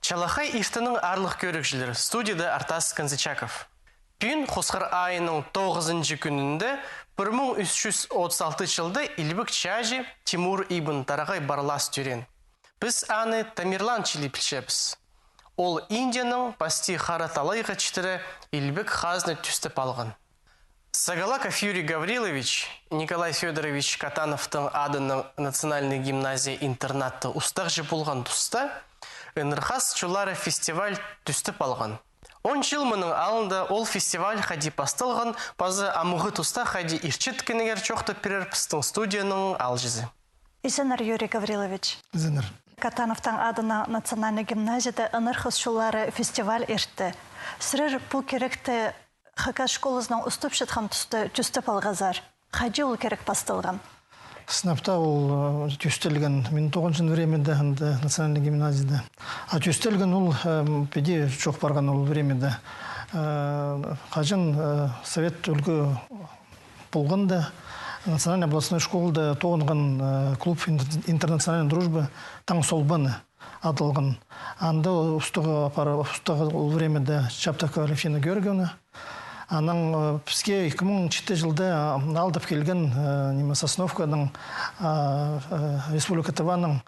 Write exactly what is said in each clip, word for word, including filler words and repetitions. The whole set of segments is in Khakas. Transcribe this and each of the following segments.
Чалахай иртеннең, аарлығ кӧрігҷілер, студияда Артас Канзычаков. Пӱӱн хосхар айының тоғызынҷы кӱнінде, пір муң ӱс чӱс отыс алты чылда, Илбек чааҷы Тимур ибн Тарағай парлас тӧреен. Піс аны Тамерлан чіли пілчебіс. Ол Индияның пасти Хара талайға читіре илбек хазна тӧстеп алған. Сагалаков Юрий Гаврилович Николай Фёдорович Катановтың адынаң национальный гимназия-интернатта устағҷы полған туста «Ынархас чуллары» фестиваль тӧстеп алған. Он чыл мының алнында ол фестиваль хайди пасталған паза амғы туста хайди иртчеткеннер чоохтап пирер пістің студияның аалҷызы. Изеннер, Юрий Гаврилович. Изеннер. Катановтың адынаң национальный гимназияда «Ынархас чуллары» фестиваль иртті. Сірер пу киректі Хакас школазынаң устапчатхан туста тӧстеп алғазар. Хайди ол кирек пасталған? Сынап та ол, э, тӧстелген мин тоғынчатхан времяда, анда национальный гимназияда. А тӧстелген ол, э, піди чоох парған ол времяда. Э, хаҷан, э, совет ӱлгӱ полғанда, национальный областной школада тоғынған, э, клуб интер-, интернациональной дружбы «Таң солбаны» адалған. Анда устағ апар-, устағ ол времяда Чаптокова Алевтина Георгиевна. Анаң, э, піске ікі муң читі чылда, а, аалдап килген, э, ниме, Сосновкадаң, а, э, Республика Тываның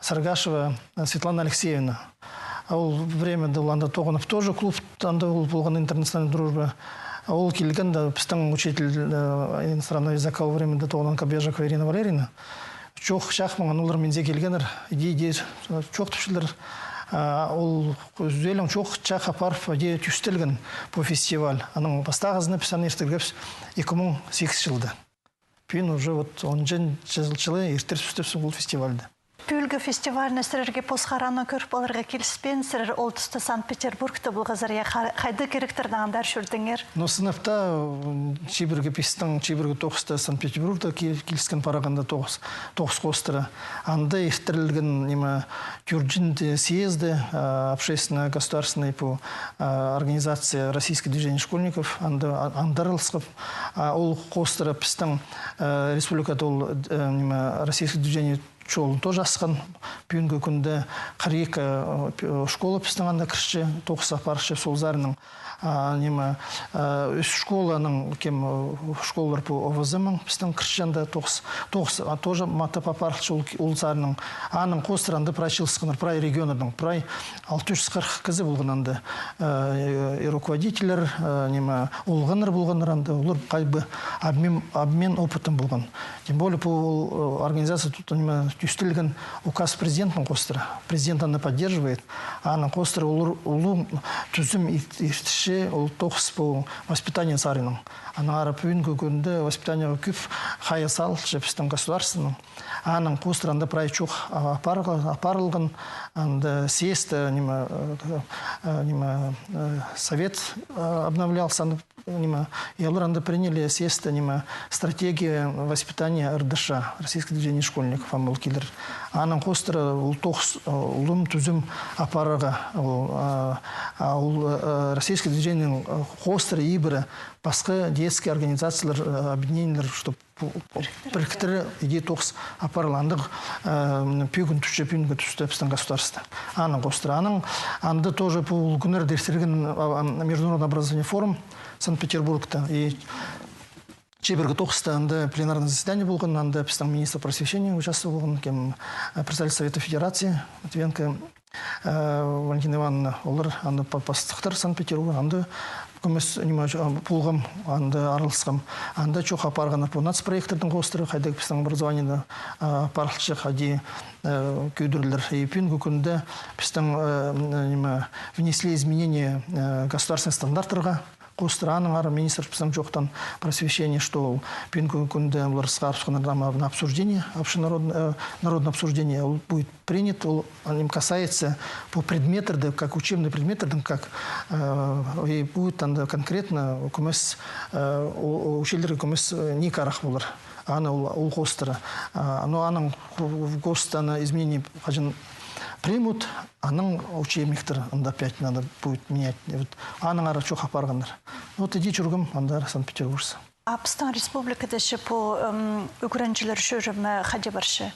Саргашева, э, Светлана Алексеевна. А ол времяда ол анда тоғынып, тоже клуб анда ол полған «Интернациональная дружба». А ол килгенде пістің учитель, э, иностранного языка ол времяда тоғынған Кобяжикова Ирина Валерьевна. Чох чахмаң, олар минзер килгеннер, иди, иди, чоохтапчалар. А, ол ӱзӱлең чох чах апарып, иди тӧстелген пу фестиваль. Анаң пастағызын піс аны иртіргебіс ікі муң сигіс чылда. Пӱӱн уже вот онынҷы чыл, чылы иртір тӧстепчебіс ол фестивальды. Пӱӱнгі фестивальны сірерге пос хараанаң кӧріп аларға киліспеен, сірер ол туста Санкт-Петербургта полғазар, я, ха-, хайдағ киректернең андар чӧрдіңер? Ну, сынап та, м, чибіргі пистің, чибіргі тоғыста Санкт-Петербургта кил-, киліскен парғанда тоғыс, тоғыс хоостыра. Анда иртірілген, ниме, тӧртінҷі съезді, а, общественно-государственной пу, а, организация «Российское движение школьников», анда, а, андар алысхабыс. А, ол хоостыра пістің, а, республикада ол, э, ниме, «Российское движение» чолын тоже асхан. Пӱӱнгі кӱнде хырых ікі, э, пи-, э, школа пістің анда кірче, тоғыс апарча сол саринаң. А, ниме, э, ӱс школаның, кем, э, школалар пу ОВЗ-ның пістің кірче анда тоғыс, тоғыс, а, тоже матап апарылча ол, ол саринаң. Аның хоостыра анда прай чыылысханнар, прай регионнардаң, прай алты чӱс хырых кізі полған анда. Э, и руководительлер, э, ниме, олғаннар полғаннар анда, олар как бы обмен, обмен опытом полған. Тем более пу, э, организация тут, ниме, тӧстелген указ президентнің хоостыра. Президент аны поддерживает. Аның хоостыра улуғ, улуғ тӱзім ит-, иртче ол тоғыс пу воспитание саринаң. Аннаңар пӱӱнгі кӱнде воспитаниеге кӧп хайығ салылча пістің государствоның. Аның хоостыра анда прай чох, а, апарылған, апарылған, анда съезд, э, ниме, э, э, ниме, э, совет, э, обновлялся, анда ниме, и олар анда приняли съезд, ниме, стратегия воспитания РДШ, «Российское движение школьников», ам ол килер. Аның хоостыра ол тоғыс, э, улуғ тӱзім апарарға, ол, а, а, ол, э, «Российское движение», э, хоостыра ибіре пасха детский организациялар, э, объединениелер, чтоб пу-, пу-, піріктіре, иди тоғыс апарыландығ, э, пӱӱн тӱсче, пӱӱнгі тӱсте пістің государство. Аның хоостыра. Аның, анда тоже пу кӱннерде иртірген, а, а, международный образовательный форум Санкт-Петербургта. И чибіргі тоғыста анда пленарный заседание полған, анда пістің министр просвещения участвовал полған, кем, э, председатель Совета Федерации Матвиенко, э, Валентина Ивановна, олар анда па-, пастыхтар Санкт-Петербург, анда кӧмес, ниме, а, полғам, анда араласхам. Анда чоох апарғаннар пу нацпроекттернің хоостыра, хайдағ пістің образованиені, а, апарылча, хайди, э, кӧдірілер. И пӱӱнгі кӱнде пістің, э, м, ниме, внесли изменения, э, государственный стандарттарға хоостыра. Аннаңар министр пістің чоохтаан просвещение, что ол пӱӱнгі кӱнде олар сығарыбысханнар на, на обсуждение, общенародное, э, народное обсуждение, ол будет принят, ол, а, ниме, касается по предметтерде, как учебный предметтердең, как, э, и будет анда конкретно кӧмес, э, у-, у-, учительлерге кӧмес, э, ниик арах полар. Аны ол, ол хоостыра. А, но аның хо-, хоостыра изменение хаҷан примут, аның учебниктер анда опять надо будет менять. Вот аннаңар чоох апарғаннар. Вот иди чӧргем андар Санкт-Петербургта. А пістің республикада че пу, ым, ӱгренҷілер чӧрімі хайди парча?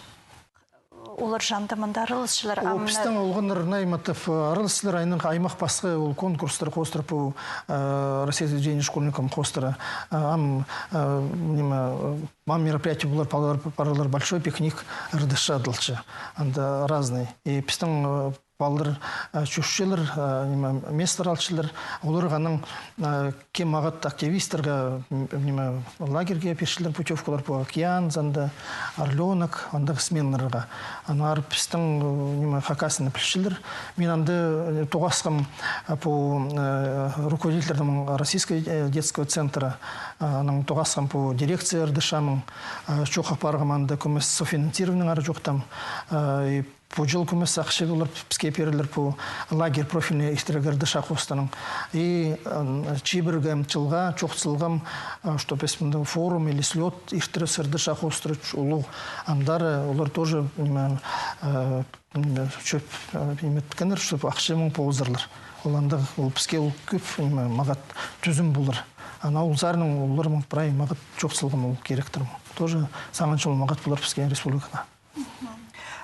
олар чанында мында араласчалар. О, пістің олғаннар Найматов, э, араласчалар, айның аймах пасха ол конкурстар хоостыра, пу, э, Россия среди школьников хоостыра, э, ам, э, ниме, э, ам мероприятие полар, палалар, палалар большой пикник РДШ адалча. Анда разный. И пістің, э, палалар, э, чӧрчелер, э, ниме, место алчалар. Оларға анаң, э, кем мағат активистерге, м, ниме, лагерьге пирчелер путевкалар, пу «Океан», анда «Орлёнок», андағ сменаларға. Аннаңар пістің, э, ниме, Хакасияны пілчелер. Мин анда, э, тоғасхам, э, пу, э, руководительдернең Российского, э, детского центра, э, анаң тоғасхам пу дирекция РДШ-ның, э, чоох апарғам анда кӧмес софинансированиенің ары чоохтаам, э, и пу чыл кӧмес ахча полар, піске пирерлер пу лагерь профильный иртірерге РДШ хоостыраң. И, м, чибіргі чылға чоох салғам, а, что піс мында форум или слёт иртірербіс РДШ хоостыра, улуғ андар, олар тоже, ниме, э, ниме, чӧп, э, ниме иткеннер, чтоб ахча мин ползарлар. Ол андағ, ол піске ол кӧп, ниме, мағат тӱзім полар. Ана ол саринаң олар мин прай мағат чоох салғам ол керектер. Тоже сағынчам, ол мағат полар піске республикаға.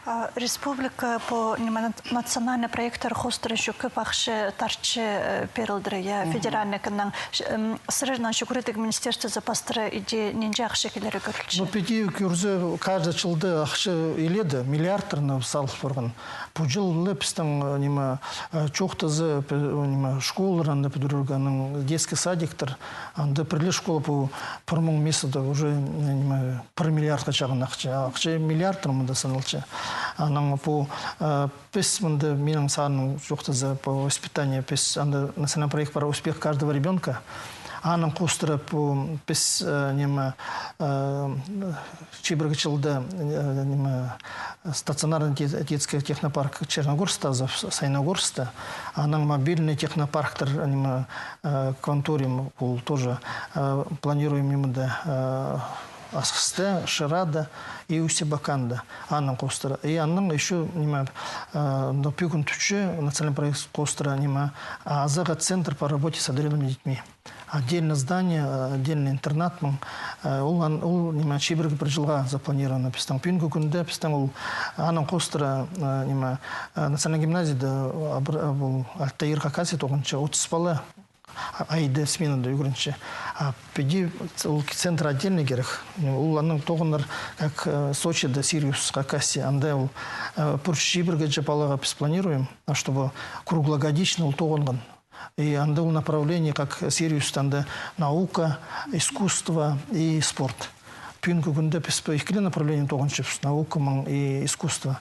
А, республика пу, ниме, нат-, национальный проекттер хоостыра ещё кӧп ахча тартча, э, пирілдіре, я, федеральный кіннең. Ш-, м, сірернің чӱгӱріг министерствозар пастыра иди нинҷе ахча килерге кӧрілче? Ну, піди кӧрзе, каждый чылда ахча иледе, миллиардтарны салып парған. Пу чыл ла пістің, э, ниме, э, чоохтаза, пі-, э, ниме, школалар анда пӱдірерге, анаң детский садиктер, анда пір ле школа пу пір муң местода уже, э, ниме, пір миллиардха чағын ахча. Ахча миллиардтар мында саналча. Анаң пу, э, піс мында, минің саным чоохтаза, пу воспитание, піс анда национальный проект пар «Успех каждого ребёнка». Анаң хоостыра пу піс, э, ниме, э, чибіргі чылда, э, ниме, стационарный де-, детский технопарк Черногорскта, за-, Саяногорскта, анаң мобильный технопарктар, ниме, э, Кванториум, ол тоже, э, планируем ниме дее, э, Асхыста, Ширада и Усть-Абаканда, анаң хоостыра. И анаң ещё, ниме, э, но пӱӱн тутча национальный проект хоостыра, ниме, азағы центр по работе с одарёнными детьми. Отдельное здание, э, отдельный интернат мин, э, ол ан-, ол, ниме, чибіргі пір чылға запланировано пістің. Пӱӱнгі кӱнде пістің ол, анаң хоостыра, э, ниме, э, национальный гимназияда, э, абыр-, э, ол Альтаир Хакасия тоғынча отыс пала, а, айда сменада ӱгренче. А піди ол центр отдельный кирек. Ол анаң тоғынар, как, э, Сочида Сириус Хакасия. Анда ол, э, пӱӱн чибіргі чыл палаға піс планируем, а, чтобы круглогодично ол тоғынған. И анда ол направление, как Сириуста, анда наука, искусство и спорт. Пӱӱнгі кӱнде піс пу ікі ле направление тоғынчабыс, наука мин и искусство.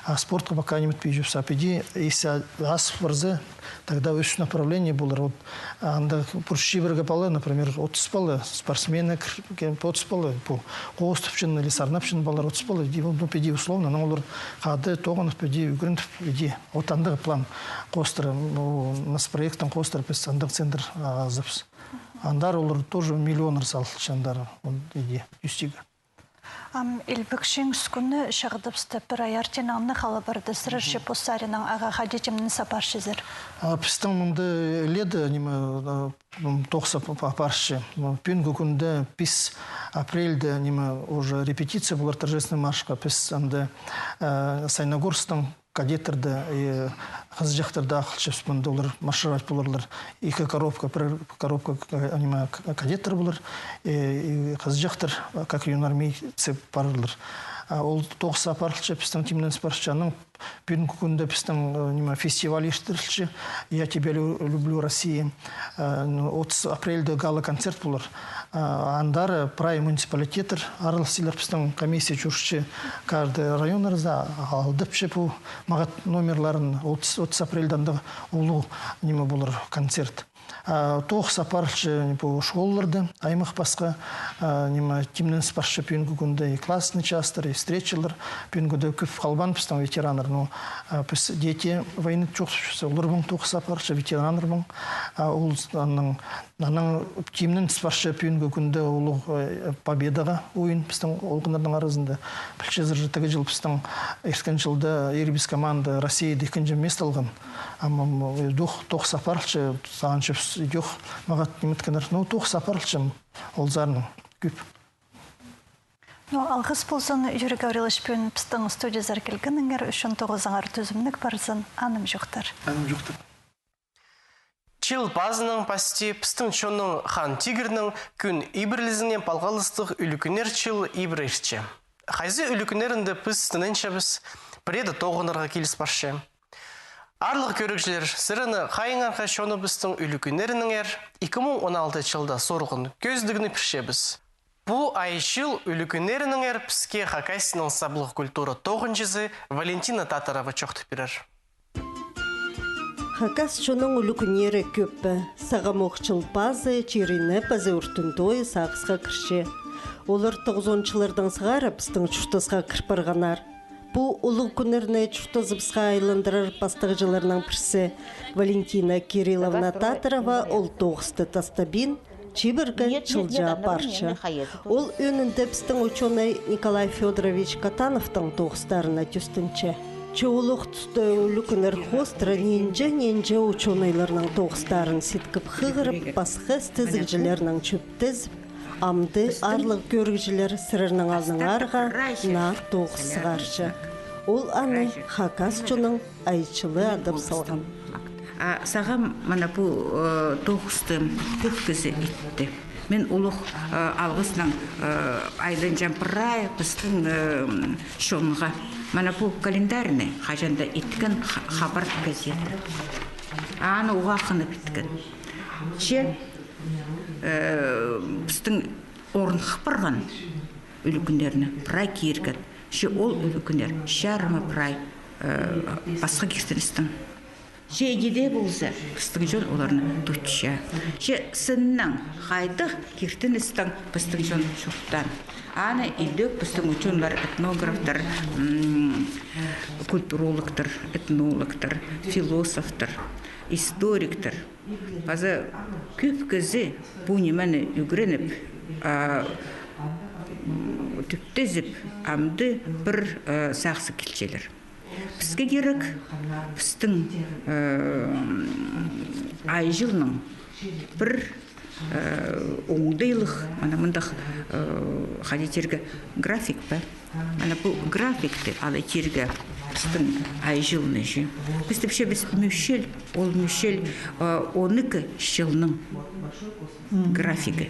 А спортха пока ниме итпинчебіс. А піди, если ас парза, тогда ӱс направление полар. Вот анда пӱӱн чибіргі пала, например, отыс пала, спортсменнер кір-, отыс пала, пу, хоостапчаң или сарнапчаң палалар отыс пала, иди, ну, піди условно, но олар хада тоғынып, піди ӱгреніп, иди. Вот андағ план хоостыра, ну, нацпроектнең хоостыра піс андағ центр, а, азыбыс. Андар олар тоже миллионнар салча андар, он, иди, ӱстӱге. Ам, илбек чиңіс кӱні чағдыбысты пір ай артынаң хал парды, сірер че пос саринаң ағаа хайди тимненіс апарчазар? А, пістің мында леде, ниме, а, м, тоғыс ап-, ап-, апарча. М, пӱӱнгі кӱнде пис апрельде, ниме, уже репетиция полар торжественный маршха. Піс анда, э, Саяногорсктың кадеттерді, и хызыҷахтарды ағылчабыс, мында олар маршировать поларлар. Ікі коробка, пір коробка, э, ниме, к-, кадеттер полар, и, и хызыҷахтар, как юнармейцы, парарлар. А ол тоғыс апарылча, пістің тимненіс парча, анаң пӱӱнгі кӱнде пістің, э, ниме, фестиваль иртірілче, «Я тебя лю-, люблю, Россия». Э, ну, отыс апрельде гала-концерт полар. Э, андар прай муниципалитеттер араласчалар, пістің комиссия чӧрче каждый районнарда, алдапча пу мағат номерларын. Отыс, отыс апрельде анда улуғ ниме полар, концерт. А, тоғыс апарылча пу школаларда, аймах пасха, а, ниме, тимненіс парча пӱӱнгі кӱнде и классный частар, и встречалар. Пӱӱнгі кӱнде кӧп халбаан пістің ветераннар, ну, а, піс дети войны чоохтапчабыс, оларнаң тоғыс апарылча, ветераннарнаң. А, ол с-, анаң, анаң тимненіс парча пӱӱнгі кӱнде улуғ, э, победаға ойын пістің олғаннарның аразында. Пілчезер же, тігі чыл пістің, ирткен чылда «Ирбис» команда Россияда ікінҷі место алған. Ам, ам, э, тоғ-, тоғыс апарылча, сағынчабыс, идӧк мағат ниме иткеннер. Ну, тоғыс апарылча, ол саринаң кӧп. Ну, алғыс ползын, Юрий Гаврилович, пӱӱн пістің студиязар килгеніңер ӱчӱн. Тоғызыңар тӱзімніг парзын, анымҷохтар. Анымҷохтар. Чыл пазынаң пасти пістің чонның хан тигірнің кӱн ибірелізіне палғалыстығ ӱлӱкӱннер чылы ибіре иртче. Хайзы ӱлӱкӱннерінде піс тынанчабыс, пірееде тоғынарға киліс парча. Аарлығ кӧрігҷілер, сірерні хайыңарға чоныбыстың ӱлӱкӱннерінеңер ікі муң он алты чылда сурған кӧзідігні пирчебіс. Пу ай-чыл ӱлӱкӱннерінеңер піске Хакасияның саблығ культура тоғынҷызы Валентина Татарова чоохтап пирер. Хакас чонның ӱлӱкӱннері кӧп пе? Сағам ох Чыл пазы, Чир-Ине паза Ӱртӱн тойы сағысха кірче. Олар тоғызонынҷылардаң сығара пістің чуртасха кір парғаннар. Пу улуғ кӱннерні чуртазыбысха айландырар пастағҷыларның пірсі Валентина Кирилловна Татарова ол тоғысты тастабин, чибіргі чылҷа апарча. Ол ӧӧнінде пістің учёный Николай Фёдорович Катановтың тоғыстарына тӧстенче. Че улуғ туста ӱлӱкӱннер хоостыра нинҷе-нинҷе учёныйларның тоғыстарын ситкіп хығырып, пасха істезігҷілернең чӧптезіп, амды, аарлығ кӧрігҷілер, сірернің алныңарға наа тоғыс сығарча. Ол аны хакас чонның ай-чылы адап салған. А сағам мына пу, э, тоғысты кӧп кізі итті. Мин улуғ, э, алғыснаң, э, айланчам прай пістің, э, чонға. Мына пу календарьны хаҷан даа иткен ха-, «Хабар» газета. Аны уғаа хынып иткен. Че, э, пістің орынға парған ӱлӱкӱннерні прай кирген. Че ол ӱлӱкӱннер чарыма прай, э, пасха киртіністің. Че иди дее полза, пістің чон оларны тутча. Че сыннаң хайдағ киртіністің пістің чон чуртаан. Аны идӧк пістің учёныйлар, этнографтар, м, культурологтар, этнологтар, философтар, историктер. Паза кӧп кізі пу нимені ӱгреніп, а, м, тӧптезіп, амды пір, э, сағысха килчелер. Піске кирек пістің, э, ай-чылның пір, э, оңдайлығ, мына мындағ, э, хайди тирге, график па? Мына пу графикті алай тирге, пістің ай-чылны чи. Піс тіпчебіс мӱшел, ол мӱшел, э, он ікі чылның графигі.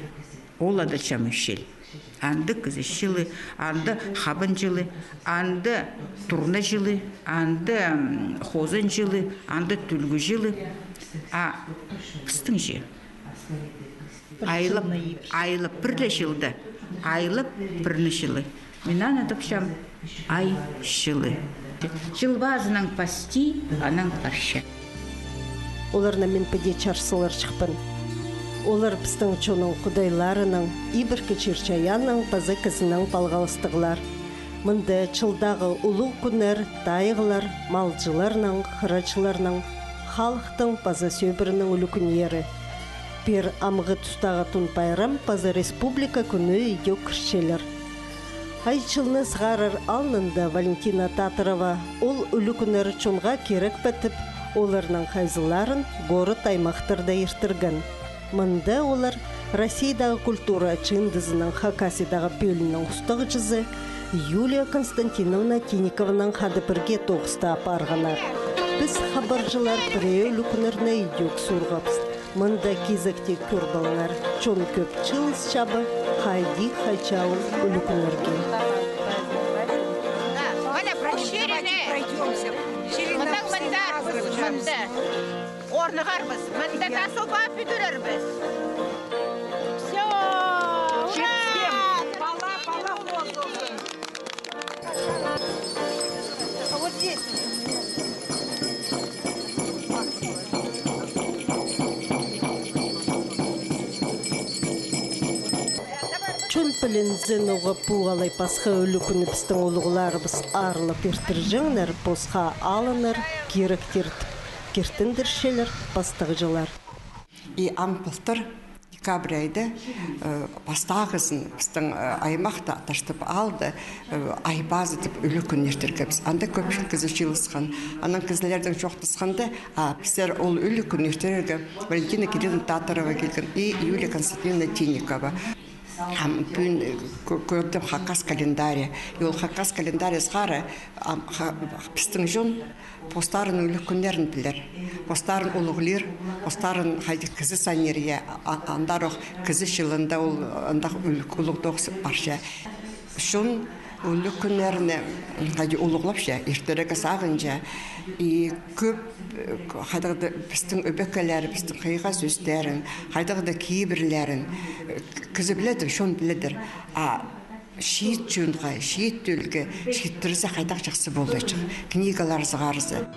Ол адалча мӱшел. Анда кізі чылы, анда хабан чылы, анда турна чылы, анда, м, хозан чылы, анда тӱлгӱ чылы. А пістің чи? Айлап, айлап пір ле чылда, айлап пірні чылы. Мин аны тіпчем ай-чылы. Чыл пазынаң пасти, анаң парча. Оларны мин піди чарсыларҷыхпын. Олар пістің чонның худайларынаң, ибіркі чир-чайааннаң паза кізінең палғалыстығлар. Мында чылдағы улуғ кӱннер тайығлар, малҷыларның, хырачыларның, халыхтың паза сӧбіренің ӱлӱкӱннері. Пеер амғы тустағы Тун пайрам паза Республика кӱні идӧк кірчелер. Ай-чылны сығарар алнында Валентина Татарова ол ӱлӱкӱннер чонға кирек пе тіп, оларның хайзыларын город-аймахтарда иртірген. Мында олар Россиядағы культура чыындызының Хакасиядағы пӧлиинің устағҷызы Юлия Константиновна Тинникованаң хада пірге тоғысты апарғаннар. Піс, хабарҷылар, пірее ӱлӱкӱннерні идӧк суурғабыс. Мында кизекте кӧр полыңар, чон кӧп чыылыс чаба хайди-хайди ол ӱлӱкӱннерге. Мына пу ширинне. Мында, мында, мында. Орнығарбыс. Мында тас оба пӱдірербіс. Всё, ура! Пала, пала, вот, вот, вот. Чон пілінзін, оға пу алай пасха ӱлӱкӱнні пістің улуғларыбыс аарлап иртірҷеңнер, посха алынар, киректер тіп киртіндірчелер пастағҷылар. И ам пылтыр декабрь айда, э, пастағызын пістің, э, аймахта Таштып аалда, э, Ай пазы тіп ӱлӱкӱн иртіргебіс. Анда кӧп кізі чыылысхан. Анаң кізілердең чоохтасханда, а, піссер ол ӱлӱкӱн иртірерге Валентина Кирилловна Татарова килген и Юлия Константиновна Тинникова. Ам пӱӱн, э, кӧ-, кӧрдім хакас календарьы. И ол хакас календарьы сығара, ам, ха-, пістің чон постарының ӱлӱкӱннерін пілер. Постарын улуғлир, постарын хайди кізі санир, я, а-, андар ох кізі чылында ол андағ ӱлӱк-, улуғ тоғыс парча. Чон ӱлӱкӱннерін хайди улуғлапча, иртерге сағынча. И кӧп, э, хайдағ-да пістің ӧбекелер, пістің хыйға сӧстерін, хайдағ-да кибірлерін, э, кізі піледір, чон піледір. А чиит чонға, чиит тӧлге читірзе, хайдағ чахсы поларҷых. Книгалар сығарза.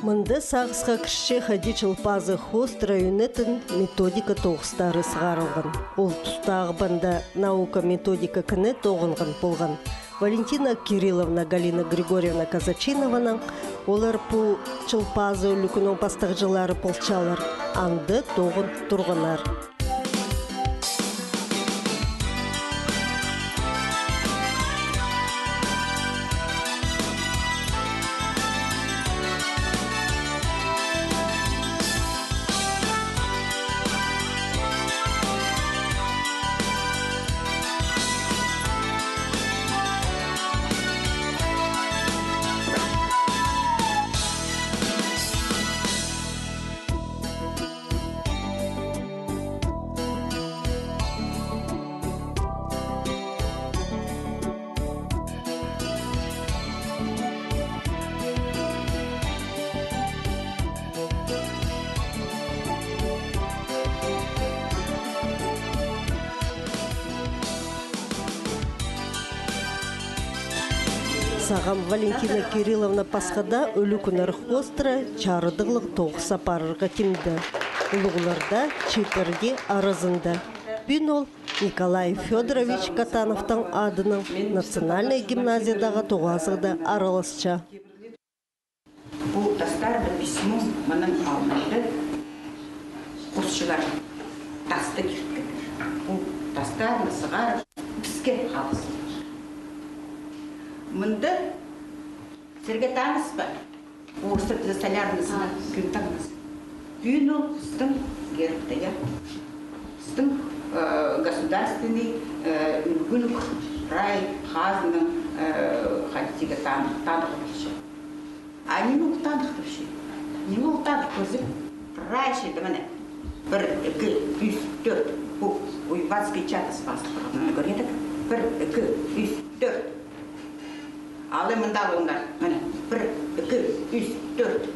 Мында сағысха кірче хайди Чыл пазы хоостыра ӧнетін методика тоғыстары сығарылған. Ол тустағы панда наука методика кіні тоғынған полған. Валентина Кирилловна, Галина Григорьевна Казачинованаң олар пу Чыл пазы ӱлӱкӱннің пастағҷылары полчалар. Анда тоғын турғаннар. Сағам Валентина Кирилловна пасха даа ӱлӱкӱннер хоостыра чарыдығлығ тоғыс апарарға тимде. Улуғларда, чииттерде, аразында. Пӱӱн ол Николай Фёдорович Катановтың адынаң национальнай гимназиядағы тоғазығда араласча. Пу тастарда письмо мының алнында хосчылар тасты кирткеннер. Пу тастарны сығарып, піске алғызарлар. Мында сірерге таныс па? Орыстап тізе Солярный знак, кӱн таңназы. Пӱӱн ол пістің гербте, я. Пістің, э, государственный, э, ӱлгӱлік прай хазнаның, э, хайди тирге, тан-, таныхтапча. А ниме ол таныхтапча? Ниме ол таныхтапча? Прай чирде, міне, пір, ікі, ӱс, тӧрт. Пу уйбатский чатас пазылып парған. Мына кӧргенде, пір, ікі, ӱс, тӧрт. Алай мында алыңар. Міне, пір, ікі, ӱс, тӧрт.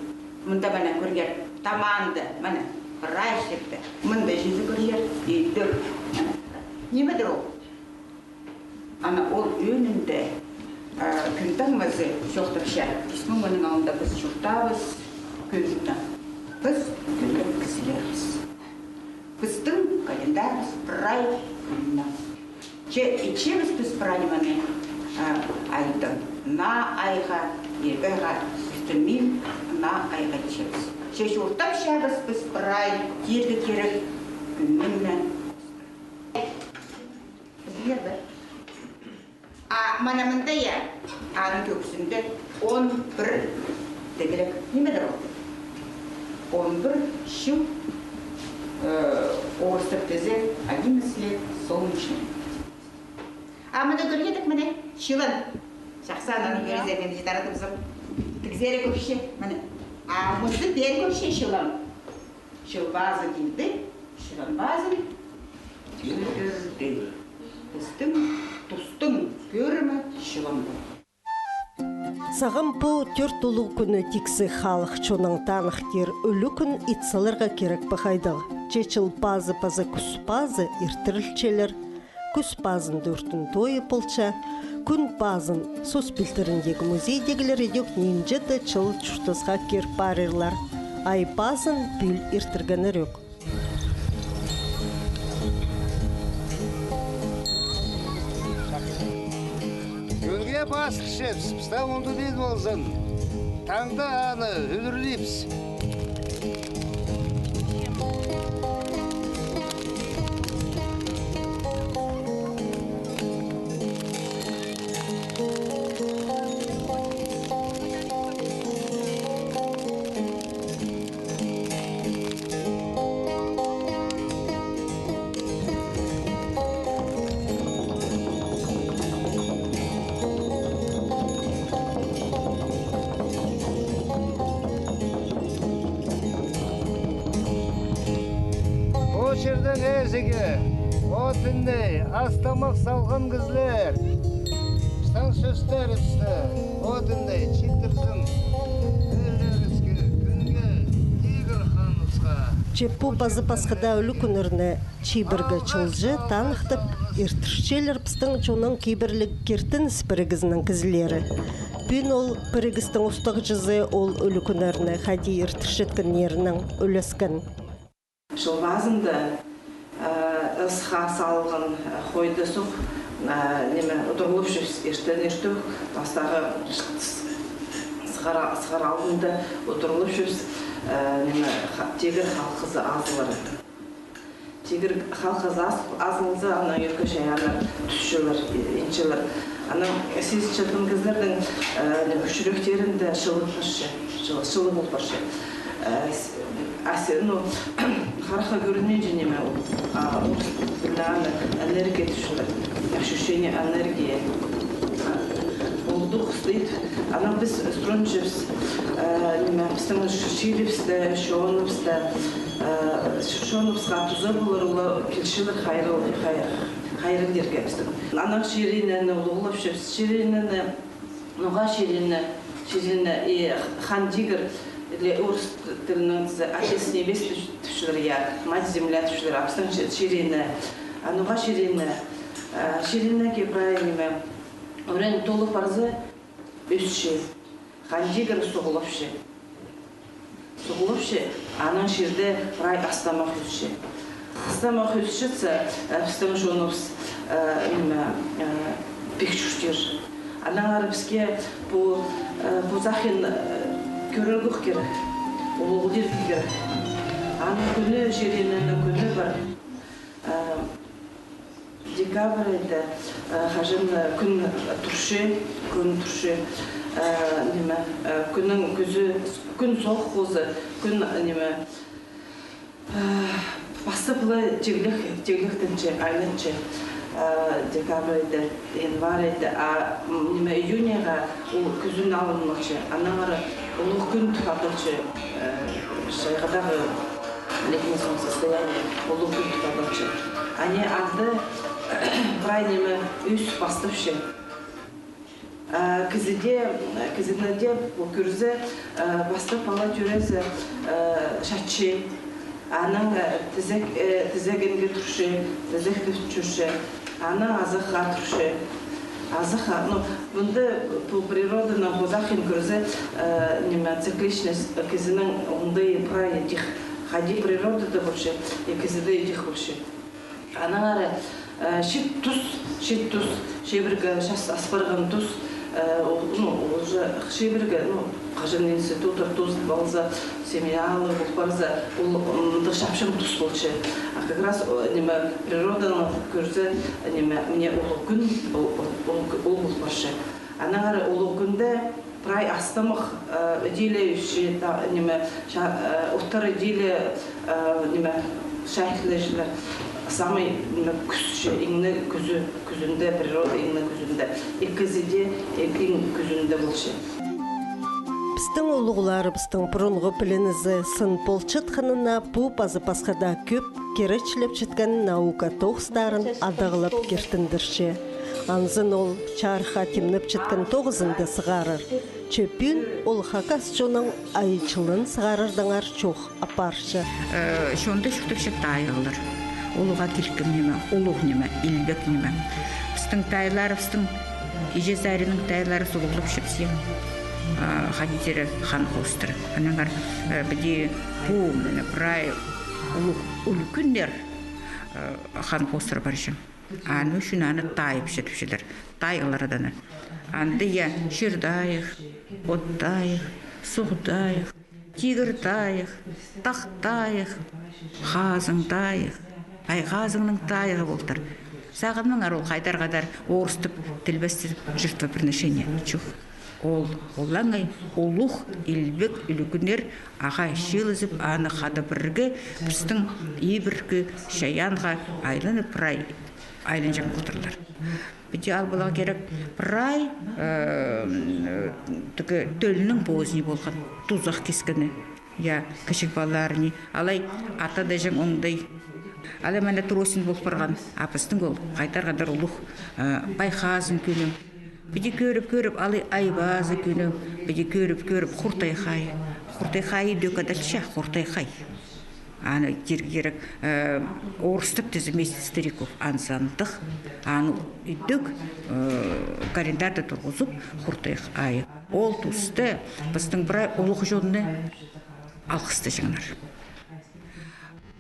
Мында, міне, кӧргер, таманда, міне, прай чирде. Мында чізе кӧргер, и тӧрт. Міне. Нимедір ол? Ана ол ӧӧнінде, э, кӱн таңмазы чоохтапча. Пістің мының алнында піс чуртаабыс кӱнні. Піс кӱннің кізілерібіс. Пістің календарьбыс прай кӱнні. Че итчебіс піс прай нимені, э, айдың наа айға, иргі айға, ӱстӱнмин наа айға итчебіс. Че чуртапчабыс піс прай тирге кирек кӱннің. А мына мында, я, аның кӧксінде он пір тігілік. Нимедір ол? Он пір чыл, э, орыстап тізе, одиннадцать лет солнечных. А мына кӧргенде, міне, чылан. Чахсы, анаң кӧрзе, мин читаратыбызым. Тігзере кӧрче, міне. А мында пеер кӧрче чылан. Чыл пазы килді, чылан пазын кӧрді. Пістің тустың кӧрімі чылан пу. Сағам пу тӧрт улуғ кӱні тиксі халых чоннаң таныхтир ӱлӱкӱн ит саларға кирек пе хайдағ. Че Чыл пазы паза Кӱс пазы иртірілчелер. Кӱс пазында ӱртӱн тойы полча, Кӱн пазын сос пилтіріндегі музейдегілер идӧк нинҷе-де чыл чуртасха кир парирлар. Ай пазын пӱӱл иртіргеннер ӧк. Кӱнге пасхы чӧпсібіс, таа он тӧрт ползын. Таңда аны ӱдӱрлибіс. Ээзіге, от ӱнней ас-тамах салған кізілер, пістің сӧстерібісті от ӱнней читірзін, ӧӧлерібіске, кӱнге, тигір ханыбысха. Че пу пазы пасха даа ӱлӱкӱннерні чибіргі чылҷы таныхтап иртірчелер пістің чонның кибірліг киртініс пірігізінің кізілері. Пӱӱн ол пірігістің устағҷызы ол ӱлӱкӱннерні хайди иртірчеткеннерінең ӱлескен. Чыл пазында, э, ас-хаа салған, э, хойда сох, э, ниме, удурлапчабыс иртен иртӧк, пастағы сығара-, сығара алнында удурлапчабыс, э, ниме, ха-, тигір халхазы азылар. Тигір халхазы аз-, азылза, анаң ӧӧркі чайааннар тӱсчелер, и-, инчелер. Анаң сизінчеткен кізілернің, э, ниме, ӱчӱректерінде чылығ парча, чыл-, чылығ пол парча. Э, с-, А се-, ну, харахха кӧрінминче ниме ол. А, орыс тілінде аны энергия тіпчелер. Ощущение энергии. А, ол дух стоит. Анаң піс устранчабыс, э, ниме, пістің чирібісте, чоныбыста, э, чоныбысха туза полар, олар килчелер хайрал-, хай-, хайран ирге пістің. Анаң чирінені улуғлапчабыс, чирінені Ноға чиріне, чиріне, и хан тигір, или орыс тілінең тізе, отец небес тіп-, тіпчелер, я, мать земля тіпчелер, а пістің чи-, чиріне. А ноға чиріне, а, чиріне ке прай ниме, ӱреен толып парза, ӧсче, хан тигір суғлапча. Суғлапча, анаң чирде прай ас-тамах ӧсче. Ас-тамах ӧсчетсе, э, пістің чоныбыс, э, ниме, э, пик чуртир. Аннаңар піске пу, э, пу сағын, э, кӧрерге кирек, улуғлирға кирек. Аның кӱні, чирінінің кӱні пар. Э, Декабрь айда, э, хаҷан, э, кӱн турча, кӱн турча, э, ниме, э, кӱннің кӱзі, кӱн соох позы, кӱн, э, ниме, э, пастап ла тиглех, тиглехтенче, айланча, э, декабрь айда, январь айда, а, м, ниме, июнь айға ол кӱзін алынмалча, аннаңар улуғ кӱн тіп адалча, э, чайғыдағы летнее солнцестояние, улуғ кӱн тіп адалча. Ани анда прай ниме ӧс пастапча. А, кізіде, кізіні дее пу кӧрзе, а, пастап ала тӧрезе, а, чатча. Анаң, а, тізек, э, тізегенге турча, тізек тіп чӧрче. Анаң азахха турча. Азахха, ну, мында пу природаның пу сағын кӧрзе, э, ниме, цикличность, э, кізінің оңдай прай тих. Хайди природада полча, и кізіде тих полча. Аннаңар, э, чиит тус, чиит тус, чибіргі час ас парған тус, э, ол, ну, уже чибіргі, ну, хаҷан институттар тоозыл полза, семьялығ пол парза, ол, м, мындағ чапчаң тус полча. А как раз, о, ниме, природаның кӧрзе, ниме, мына улуғ кӱн, ол, ол, ол, ол пол парча. Аннаңар улуғ кӱнде прай ас-тамах, э, идӧк ла ӧсче, та-, ниме, ча-, э, оттар идӧк ла, э, ниме, чайхлаҷаңнар. Самый, ниме, кӱзі, иң не кӱзі, кӱзінде, природа иң не кӱзінде. Ікізі дее, э, иң кӱзінде полча. Пістің улуғларыбыстың пурунғы пілінізі сын полчатханына пу пазы пасха даа кӧп киречілепчеткен наука тоғыстарын адағлап киртіндірче. Анзын ол чарыхха тимнепчеткен тоғызында сығарар. Че пӱӱн ол хакас чонның ай чылын сығарардаңар чоох апарча. Э, чонда чуртапча тайығлар. Ол уғаа килкім ниме, улуғ ниме, илбек ниме. Пістің тайыларыбыстың, иҷе саринаң тайыларыбыс улуғлапчабыс, я. А, хайди тирге, хан хоостыра. Аннаңар, э, піди пу, мына, прай улуғ ӱлӱкӱннер, э, хан хоостыра парча. Аны ӱчӱн аны тайыпча тіпчелер. Тайығлар аданы. Анда, я, чир тайығ, от тайығ, суғ тайығ, тигір тайығ, тах тайығ, хазың тайығ, ай, хазыңның тайығы полтыр. Сағынмаңар, ол хайдар-хайдар орыстап, тілбестеп, жертвоприношение. Чох. Ол, олаңай улуғ илбек ӱлӱкӱннер ағаа чыылызып, аны хада пірге пістің ибіркі чайаанға айланып, прай айланҷаң полтырлар. Піди ал поларға кирек, прай, э, тігі тӧлнің позы ни полған, тузах кискені. Я, кічіг палаларны. Алай ата-іҷең оңдай Алай мына тросин пол парған, а пістің ол хайдар-хайдар улуғ, э, Пай Хазың кӱні. Піди кӧріп-кӧріп, алай Ай Пазы кӱні, піди кӧріп-кӧріп, Хуртай хайы. Хуртай хайы идӧк адалча, Хуртай хай. Аны тирге кирек, э, орыстап тізе месяц стариков, анзы андағ, аны идӧк, э, календарьда турғызып, Хуртай хайы. Ол туста пістің прай улуғ чонны алғыстаҷаңнар.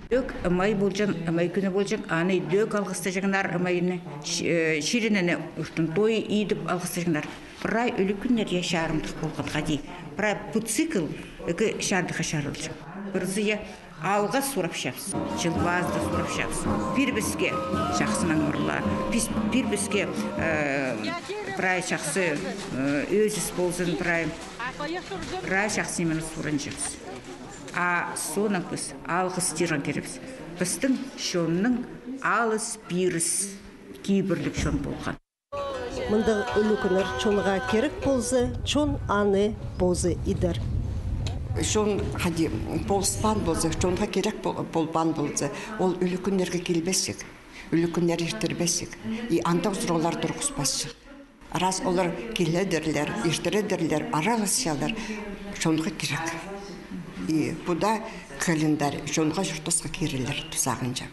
Идӧк май полҷаң, май кӱні полҷаң, аны идӧк алғыстаҷаңнар, майны, ч-, э, чирінең ӱртӱн той идіп алғыстаҷаңнар. Прай ӱлӱкӱннер я чарымдых полған, хайди. Прай пу цикл ікі чардыхха чарылҷаң. Пірсі я алғыс сурапчабыс, чыл пазында сурапчабыс. Пир піске чахсы наңмырлар, пис-, пир піске, э, прай чахсы, э, ӧзіс ползын, прай, прай чахсы ниме суранчабыс. А соонаң піс алғыс тирге киребіс. Пістің чонның алыс-пиріс кибірліг чон полған. Мындағ ӱлӱкӱннер чонға кирек полза, чон аны позы идер. Чон хайди полыспаан полза, чонға кирек пол-, полбаан полза, ол ӱлӱкӱннерге килбесчек, ӱлӱкӱннер иртірбесчек. И андағ сурығлар турғызбасчых. Раз олар киледірлер, иртіредірлер, араласчалар, чонға кирек. И пу даа календарь чонға, чуртасха кирілер тузағынҷа.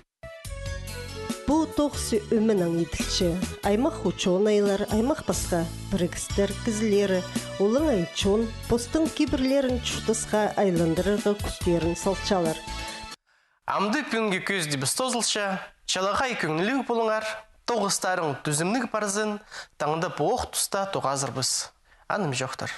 Пу тоғыс ӧменең иділче. Аймах учёнайлар, аймах пасха пірігістер кізілері, олаңай чон постың кибірлерін чуртасха айландырарға кӱстерін салчалар. Амды пӱӱнгі кӧзідібіс тоозылча, чалахай кӧңніліг полыңар, тоғыстарың тӱзімніг парзын, таңда пу ох туста тоғазарбыс. Анымҷохтар.